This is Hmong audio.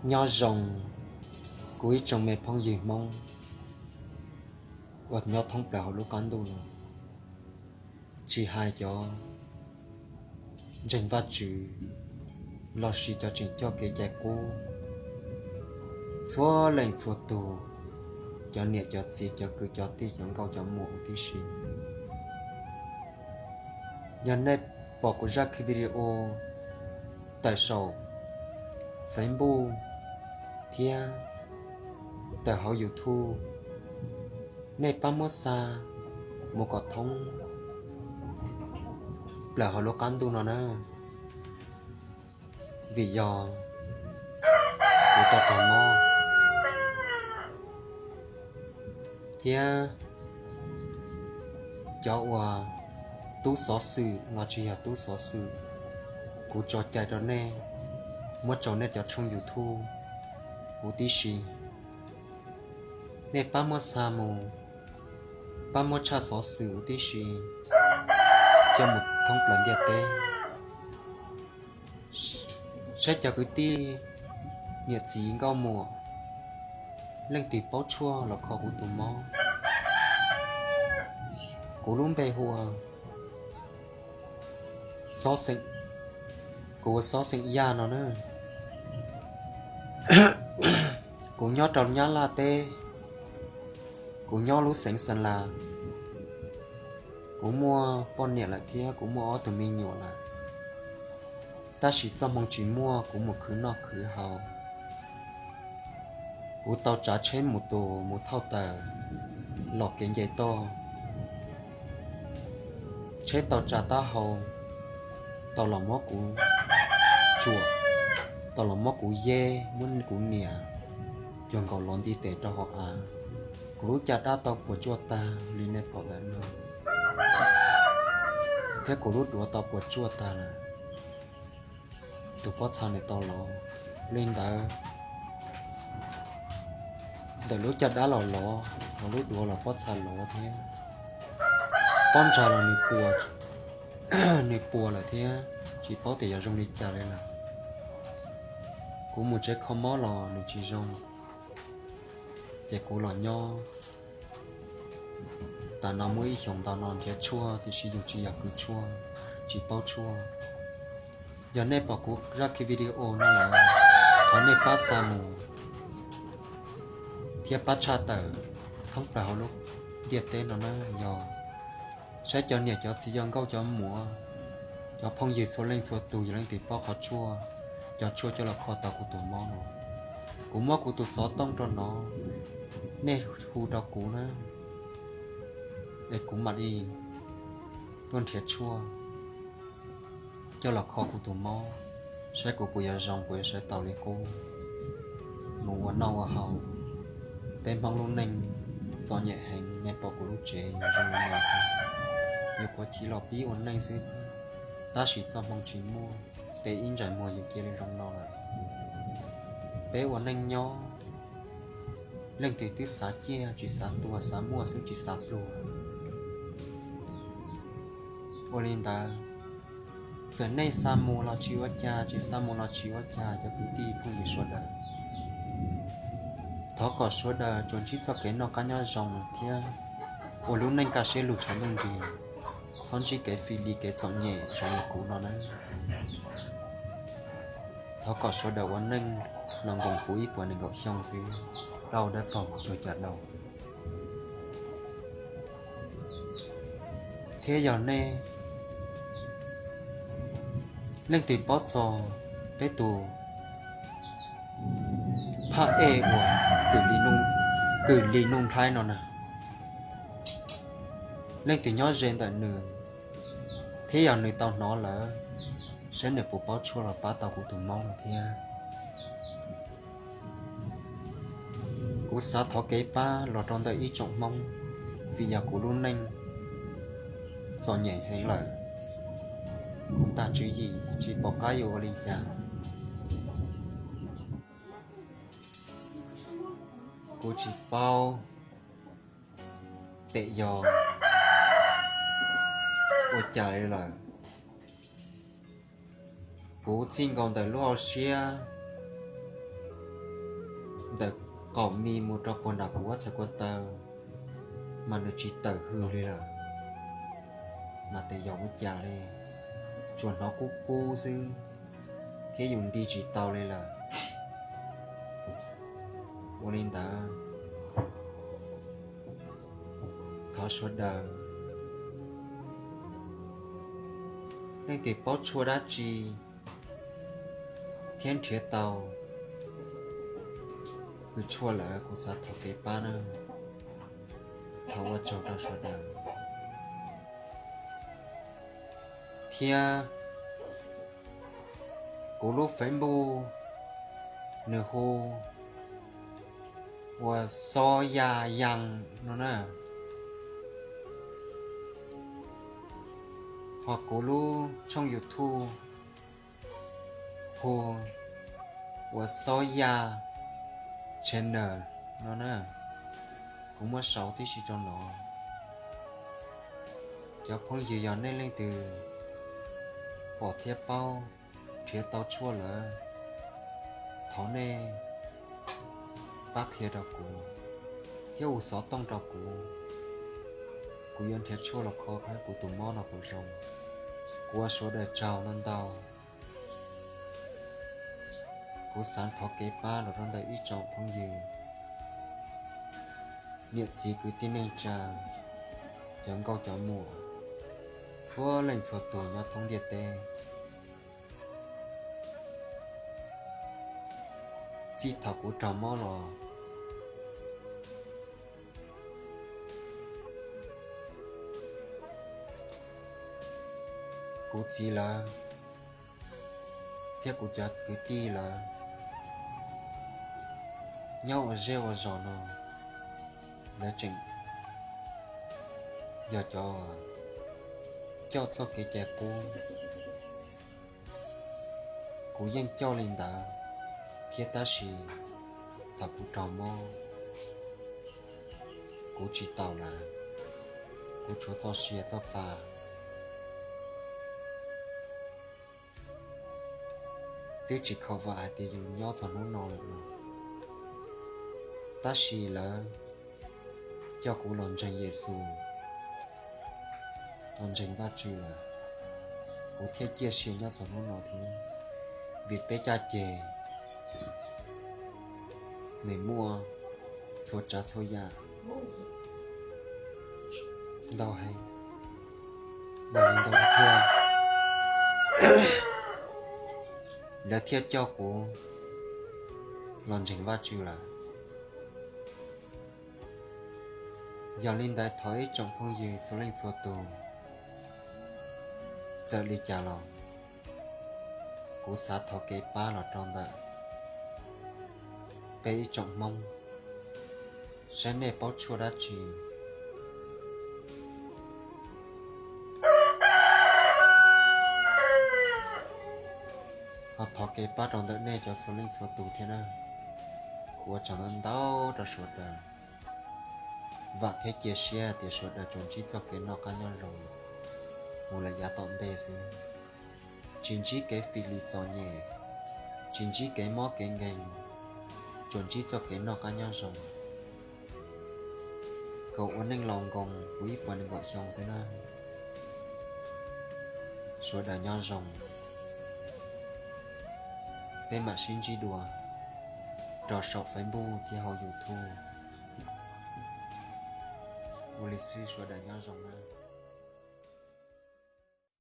Nyob zoo, kuv ib tsoom me phooj ywg Hmoob uas nyob thoob plaws hauv lub qab ntuj no, tsis hais cov ntseeg Vajtswv los sis cov tseem coj kev cai qub, txhua leej txhua tus, cov niam cov txiv cov kwv cov tij cov nkauj cov muam huv tib si. Yog nej pom kuv zaj video tawm saum Facebook thiab tawm hauv YouTube, nej pab muab xa mus kom thoob plaws hauv lub qab ntuj no na, vim yog kuv tau raug mob thiab cov uas tub xov xwm los tsis yog tub xov xwm, kuv tso cai rau nej muab tso nej cov tshooj YouTube huv tib si. Nej pab muab xa mus, pab muab tshaj xov xwm huv tib si coj mus thoob plaws ntiaj teb, saib cov kwv tij niam txiv nkauj muam leej twg paub tshuaj los kho kuv tus mob. Kuv lub npe hu ua Xob Xeem, kuv ua Xob Xeem Yaj no na. Kuv nyob rau Nyab Laj teb, kuv nyob lub xeev Xeem Las. Kuv muaj poj niam lawm thiab kuv muaj ob tug me nyuam lawm, tab sis txoj hmoo tsis muaj kuv mus khwv noj khwv haus. Kuv tau tsav tsheb mus tus mus thauj taws los kev nce toj, tsheb tau tsa taub hau, tau los muab kuv tsuam, tau los muab kuv yeb muab kuv nias cuag nkaus los nti tes rau hauv av. Kuv lub caj dab tau puas tsuaj tag li nej pom ntawm no, thiab kuv lub duav tau puas tsuaj tag lawm. Tus pob txha nws tau lov li ntawd, ntawm lub caj dab los lov, hos lub duav los pob txha lov thiab. Pob ntsag los nws puas, nws puas lawm thiab tsis paub tias yog zoo li cas li lawm. Kuv mus tsev kho mob los nws tsis zoo, ces kuv los nyob tas no muaj ib xyoos ntau no nrhiav tshuaj tiam sis yus tsis yog kws tshuaj, tsis paub tshuaj. Yog nej pom kuv zaj video no lawm, thov nej pab xa mus thiab pab tshaj tawm thoob plaws hauv lub ntiaj teb no na. Yog saib cov niam cov txiv cov nkauj cov muam, cov phooj ywg txhua leej txhua tus yog leej twg paub qhov tshuaj, cov tshuaj coj los kho tau kuv tus mob no, kuv muab kuv tus xov tooj rau no, nej hu rau kuv na, es kuv mam li tuaj nrhiav tshuaj coj los kho kuv tus mob, saib kuv puas yuav zoo, puas yuav sawv tau li qub mus ua noj ua haus. Peb Hmoob lub neej txom nyem heev, nej pom kuv lub tsev zoo li no xwb, yus kuav chiv los pib ua neej xwb, tab sis txoj hmoo tsis muaj, tes ib ntsais muag yus cia li zoo no lawm. Peb ua neej nyob, leej twg twb xav ciaj tsis xav tuag, xav muaj xwb tsis xav pluag. Ua li ntawd, txawm nej xa mus los tsis ua cas, tsis xa mus los tsis ua cas, cov kwv tij phooj ywg sawv daws, thov kom sawv daws tsuas ntsib txoj kev noj qab nyob zoo thiab ua lub neej kaj siab lug tshav ntuj nrig, txhob ntsib kev fij li kev txom nyem zoo li kuv no na. Thov kom sawv daws ua neej los nkoos puv ib puas nees nkaum xyoo xwb, dau dawb paug cuag cas dau. Thiab yog nej leej twg paub txog peb tus phaj ej uas kws li nuj nplhaib no na, leej twg nyob ze ntawm nws, thiab yog nws tau hnov lawm, saib nws puas paub tshuaj los pab tau kuv tus mob no thiab. Kuv xav thov kev pab los rau ntawm ib tsoom Hmoob, vim yog kuv lub neej txom nyem heev lawm, kuv tag tswv yim tsis pom qab yuav ua li cas. Kuv tsis paub tes yog ua cas li lawm. Kuv txij nkaus ntawm lub hauv siab qaum mis mus rau puag nram kuv huab txhais ko taw mas nws tsis tawm hws li lawm. Mas tes yog ua cas li, tsuas hnov kub kub xwb thiab yus nti tsis tau li lawm. Ua li ntawd, thov sawv daws leej twg paub tshuaj dab tsi thiab nrhiav tau kws tshuaj lawm, kuv xav thov kev pab na. Thov ua tsaug rau sawv daws. Thiab kuv lub Facebook nws hu ua Xob Yaj Yaj no na, ho kuv lub tshooj YouTube hu ua Xob Yaj Channel no na. Kuv muab sau tib si rau no. Cov phooj ywg, yog nej leej twg pom thiab paub nrhiav tau tshuaj lawm, thov nej pab qhia rau kuv thiab hu xov tooj rau kuv. Kuv yuav nrhiav tshuaj los kho kom kuv tus mob no puas zoo. Kuv ua sawv daws tsaug ntau ntau. Kuv xav thov kev pab los rau ntawm ib tsoom phooj ywg, niam txiv kwv tij neej tsa, cov nkauj cov muam, txhua leej txhua tus nyob thoob ntiaj teb. Txij thaum kuv raug mob los, kuv txiv lawv thiab kuv cov kwv tij lawv nyob ua zej ua zos no, lawv tseem yog cov coj txoj kev cai qub. Kuv yeej coj li ntawd thiab, tab sis thaum kuv raug mob, kuv tsis taus lawv, kuv tshuav txoj sia txoj pa. Twb tsis khav vam hais tias yus nyob txog hnub no lawm no, tab sis lawv coj kuv los ntseeg Yexus, los ntseeg Vajtswv lawm, kuv thiaj ciaj sia nyob txog hnub no thiab. Vim peb caj ces nws muaj txhua tsav txhua yam ntau heev, ntau thiab, lawv thiaj coj kuv los ntseeg Vajtswv lawm. Yog li ntawd thov ib tsoom phooj ywg txhua leej txhua tus, txawm li cas los kuv xav thov kev pab los rau ntawm peb ib tsoom Hmoob, saib nej paub tshuaj dab tsi ho thov kev pab rau ntawm nej cov txhua leej txhua tus thiab na. Kuv ua tsaug ntau ntau rau sawv daws. Vam thiab cia siab tias sawv daws tsuas ntsib txoj kev noj qab nyob zoo mus lawm yav tom ntej xwb, tsis ntsib kev fim lis txom nyem, tsis ntsib kev mob kev nkeeg, tsuas ntsib txoj kev noj qab nyob zoo, kom ua neej laus nkoos puv ib puas nees nkaum xyoo xwb na. Sawv daws nyob zoo, peb mam sib ntsib dua rau saum Facebook thiab hauv YouTube. Ua li xwb, sawv daws nyob zoo na.